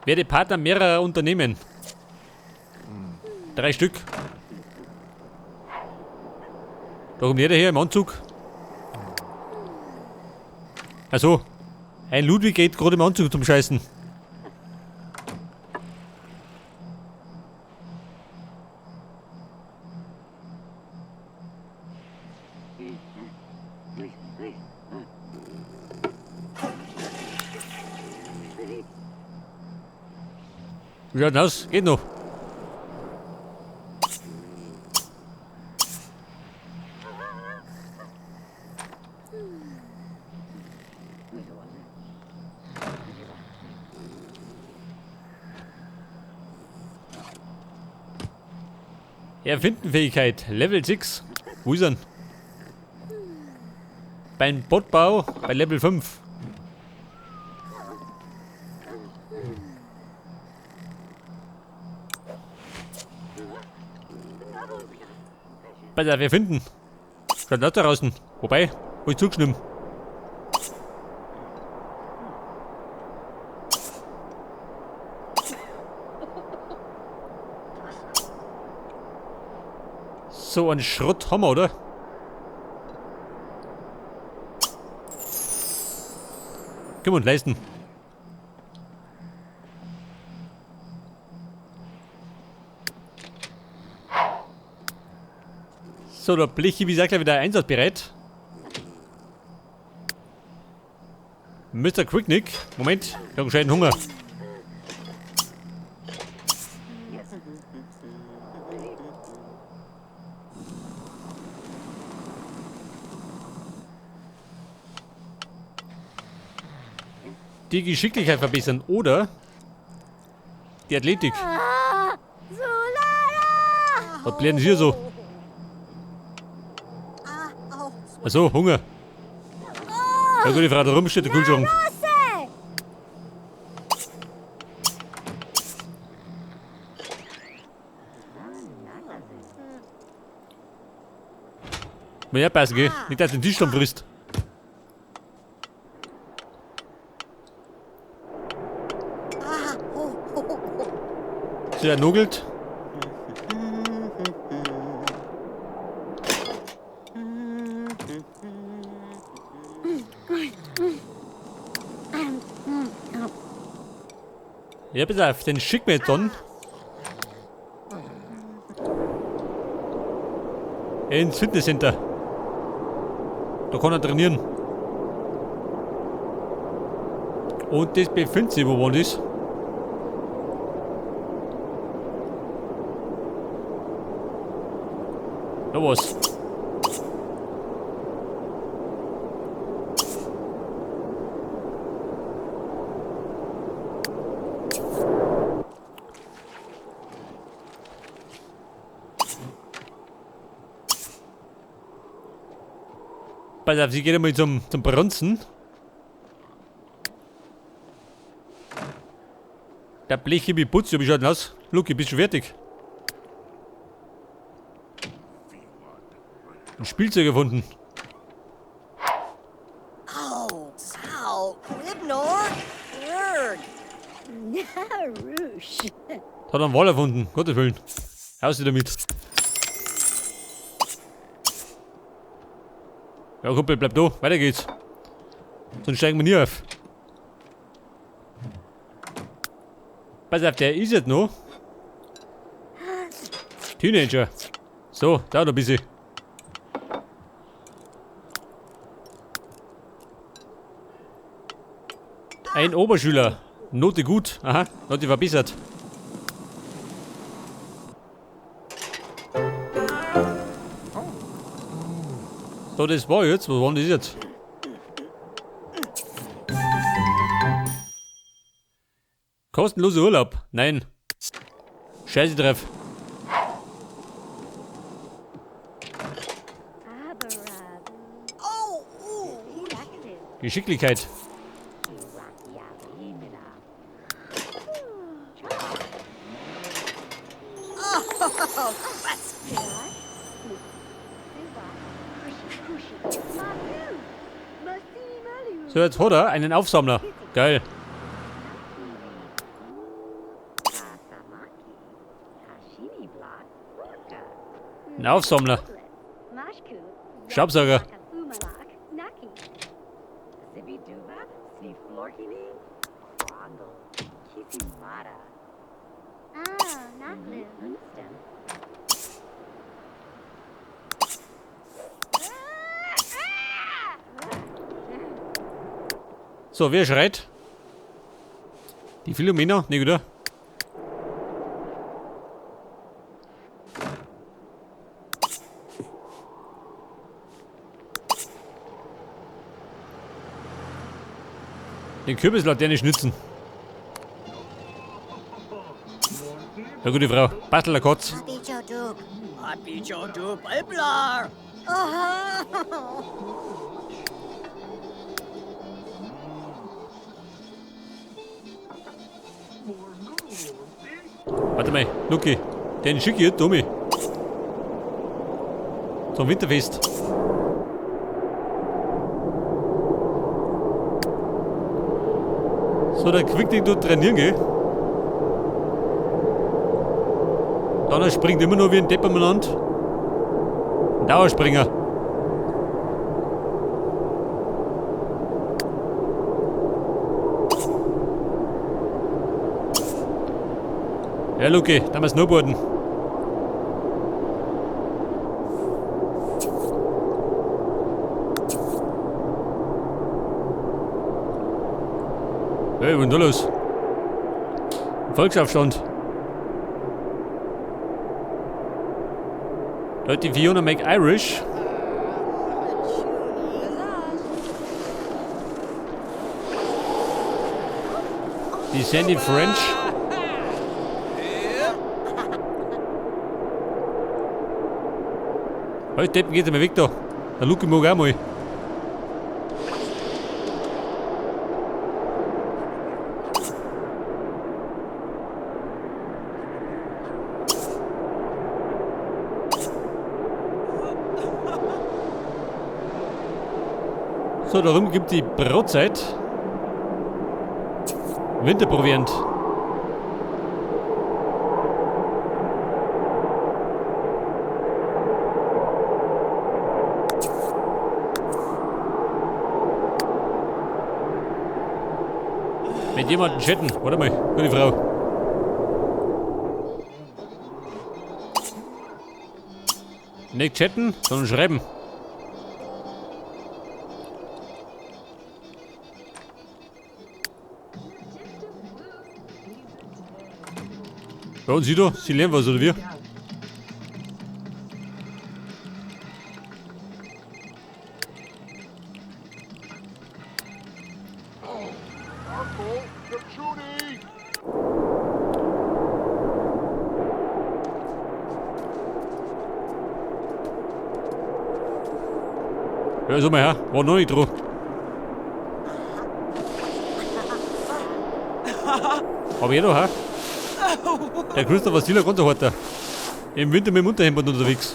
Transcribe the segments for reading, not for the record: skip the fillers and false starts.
Werde Partner mehrerer Unternehmen. 3 Stück. Da kommt jeder her im Anzug. Also, ein Ludwig geht gerade im Anzug zum Scheißen. Wie schaut denn aus? Geht noch. Erfindenfähigkeit, Level 6. Wo ist er denn? Beim Botbau bei Level 5. Pass auf, wir finden. Schaut da draußen. Wobei, hab ich zugeschnitten. So einen Schrott haben wir, oder? Können wir uns leisten. So, der Blechi, wie gesagt, gleich wieder einsatzbereit. Mister Quicknick. Moment, ich hab einen gescheiten Hunger. Die Geschicklichkeit verbessern oder die Athletik. Was blären Sie hier so? Achso, Hunger. Ja gut, die Frau da rum steht, der Kühlschrank. Mal herpassen, gell? Nicht, dass du den Tisch dann frisst. So, er nogelt. Ja, pass auf, den schicken wir jetzt dann. Ins Fitnesscenter. Da kann er trainieren. Und das befindet sich, wo war das? Da war's. Pass auf, sie geht einmal zum Bronzen. Der Bleche wie Putz, wie schaut denn aus? Luki, bist du fertig? Ein Spielzeug gefunden. Au, au, Ibnor, Erg. Narush. Hat einen Wal erfunden, Gottes Willen. Raus damit. Ja, Kumpel, bleib da. Weiter geht's. Sonst steigen wir nie auf. Pass auf, der ist jetzt noch. Teenager. So, da noch ein bisschen. Ein Oberschüler. Note gut. Aha, Note verbessert. So, das war jetzt. Was war denn das jetzt? Kostenloser Urlaub. Nein. Scheiße drauf. Geschicklichkeit. So, jetzt hat er einen Aufsammler. Geil. Ein Aufsammler. Staubsauger. So, wer schreit? Die Philomena? Ne, oder? Den Kürbislaterne schnitzen. Ja, gute Frau. Bastel Kotz. Warte mal, Luki. Den schicke ich Tommy. Zum Winterfest. So, der Quick dort trainieren, gell? Dann springt immer noch wie ein Depp umeinander. Ein Dauerspringer. Ja, Luki, da mal Snowboarden. Hey, was ist denn da los? Volksaufstand. Leute, Fiona McIrish. Die Sandy French. Heute Deppen geht einmal weg da. Der Luki mag auch mal. So, darum gibt die Brotzeit. Winterproviant. Mit jemandem chatten. Warte mal, gute Frau. Nicht chatten, sondern schreiben. Ja, und sie da? Sie lernen was, oder wie? Ja, so mal her. War noch nicht dran. Aber jeder, ha? Der Christopher Sieler ganz ein harter. Im Winter mit dem Unterhemd unterwegs.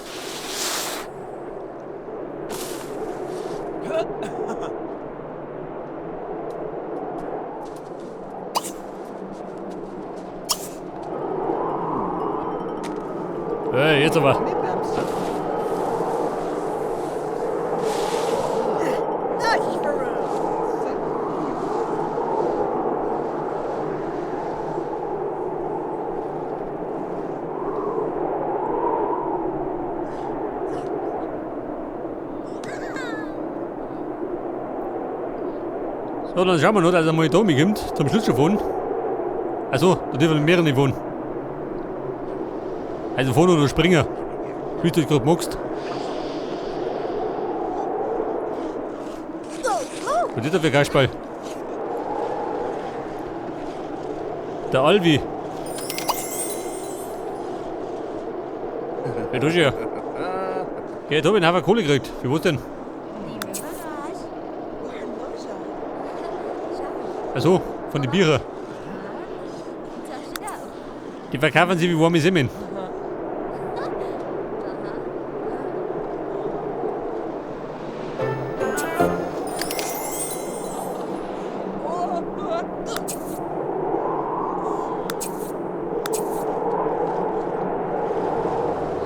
Hey, jetzt aber. So, dann schauen wir noch, dass er mal da mitkommt, zum Schlittschuhfahren. Also, da dürfen mehrere nicht fahren. Also fahren oder springen, wie du das gerade magst. Was ist das für Kasperl? Der Alvi. Wer tut ja? Ja, jetzt hab ich einen Haufen Kohle gekriegt. Für was denn? Achso, von den Bieren. Die verkaufen sie wie warme Semmeln.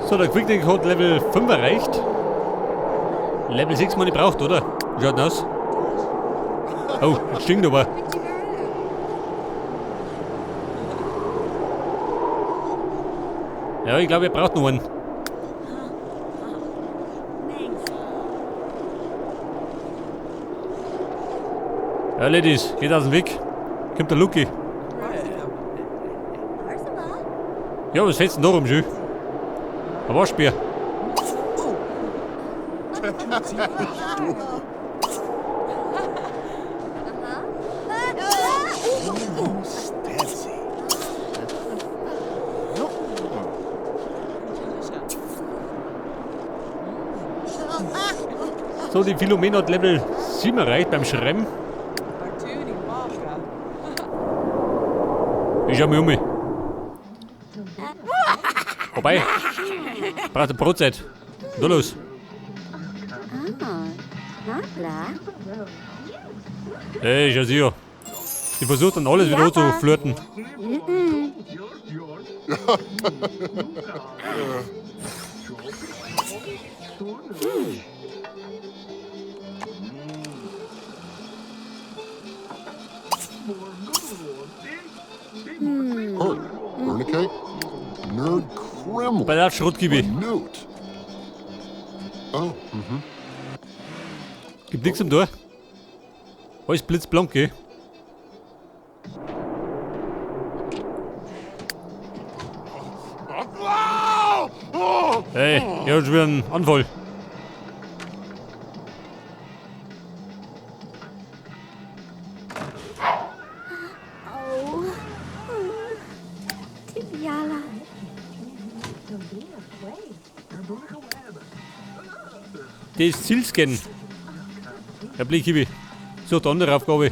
So, der Quickling hat Level 5 erreicht. Level 6 man nicht braucht, oder? Wie schaut denn aus? Oh, das stinkt aber. Ja, ich glaube, ihr braucht noch einen. Ja, Ladies, geht aus dem Weg. Kommt der Lucky. Ja, was fällt's denn da rum, schön? Ein Waschbär. So, die Philomena hat Level 7 erreicht beim Schreiben. Ich schau mich um. Vorbei. Braucht eine Brotzeit. Da los. Hey, schau sie ja. Die versucht dann alles wieder zu flirten. Bei der Schrotkiwi. Oh, mhm. Gibt nichts im Tor. Alles blitzblank, gell? Hey, ich hab schon wieder einen Anfall. Oh. Tibiala. Das Zielscan. Ja, Blick, So, die andere Aufgabe.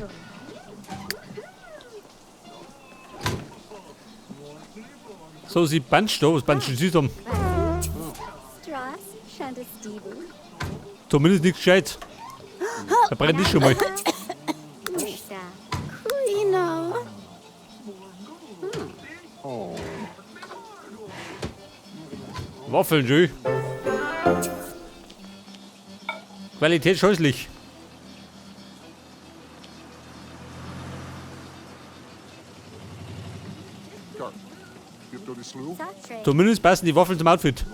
So, sie banscht da. Was banscht sie zusammen? Zumindest nichts Gescheites. Da brennt ich schon mal. Waffeln, schön. Qualität scheußlich. Zumindest passen die Waffeln zum Outfit.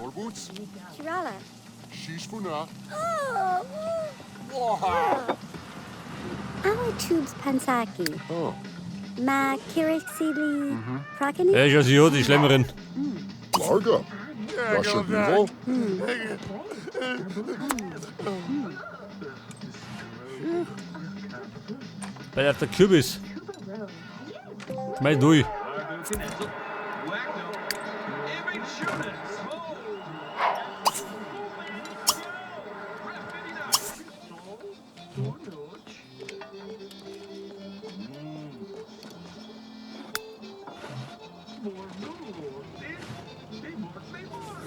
Ja, ich weiß ja, die Schlemmerin. Larga. Bei der Kürbis. Schmeiß durch.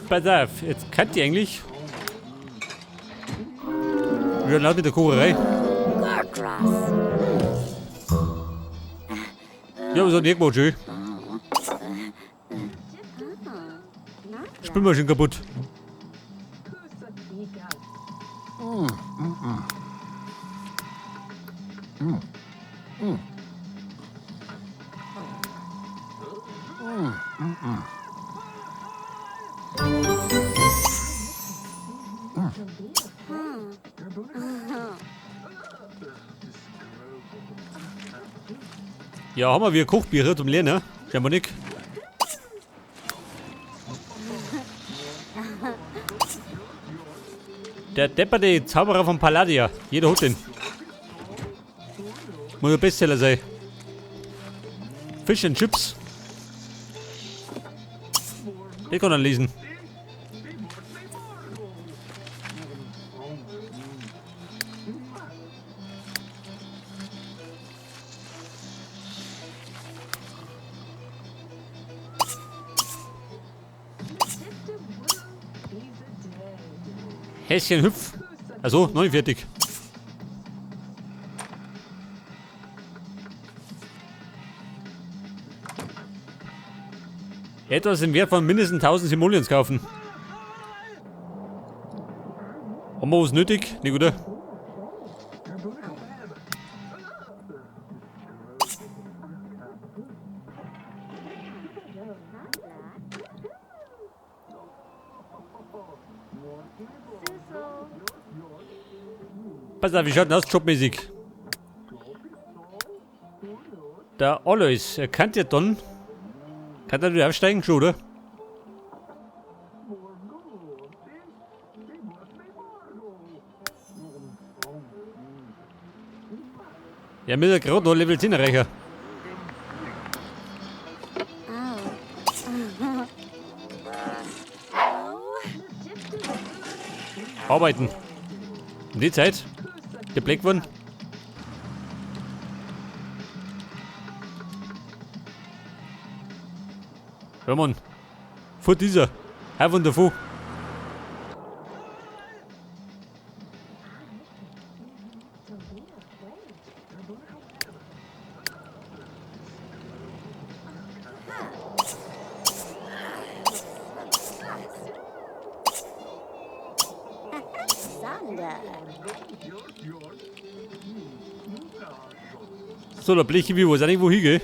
Pass auf, jetzt könnt ihr eigentlich. Wir laut mit der Kocherei. Ja, was hat die gemacht, schön? Spülmaschine kaputt. Ja, haben wir wieder Kochbücher zum Lernen? Scheinbar nicht. Der depperte Zauberer von Palladia. Jeder hat den. Muss ein Bestseller sein. Fish and Chips. Den kann er lesen. Häschen hüpf. Also, noch nicht fertig. Etwas im Wert von mindestens 1000 Simoleons kaufen. Haben wir was nötig? Nicht, oder? Pass auf, wie schaut denn aus, jobmäßig? Der Alois, er kann ja dann. Kann er wieder aufsteigen schon, oder? Ja, mir ist ja gerade noch Level 10 erreichen. Arbeiten. In die Zeit. Der Black One. Ja, Mann. Vor dieser. Herr von davon. Sander. So, der Bleche, wie weiß auch nicht, wo hingehe.